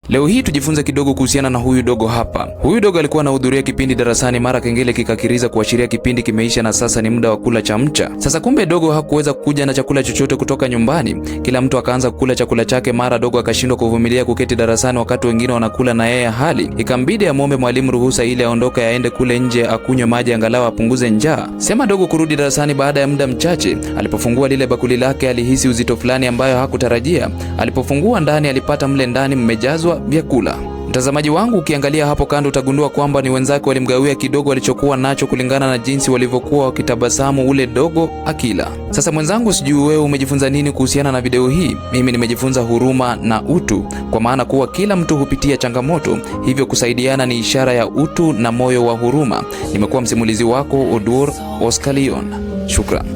Leo hii tujifunze kidogo kuhusiana na huyu dogo hapa. Huyu dogo alikuwa anahudhuria kipindi darasani, mara kengele kikakiriza kuashiria kipindi kimeisha na sasa ni muda wa kula chamcha. Sasa kumbe dogo hakuweza kuja na chakula chochote kutoka nyumbani. Kila mtu akaanza kula chakula chake, mara dogo akashindwa kuvumilia kuketi darasani wakati wengine wanakula na yeye hali. Ikambidi amwombe mwalimu ruhusa ili aondoke aende kule nje akunywe maji angalau apunguze njaa. Sema dogo kurudi darasani baada ya muda mchache, alipofungua lile bakuli lake alihisi uzito fulani ambayo hakutarajia. Alipofungua ndani alipata mle ndani mmejazwa vyakula. Mtazamaji wangu, ukiangalia hapo kando utagundua kwamba ni wenzake walimgawia kidogo walichokuwa nacho kulingana na jinsi walivyokuwa wakitabasamu ule dogo akila. Sasa mwenzangu, sijui wewe umejifunza nini kuhusiana na video hii? Mimi nimejifunza huruma na utu, kwa maana kuwa kila mtu hupitia changamoto, hivyo kusaidiana ni ishara ya utu na moyo wa huruma. Nimekuwa msimulizi wako Oduor Oscar Leon. Shukran.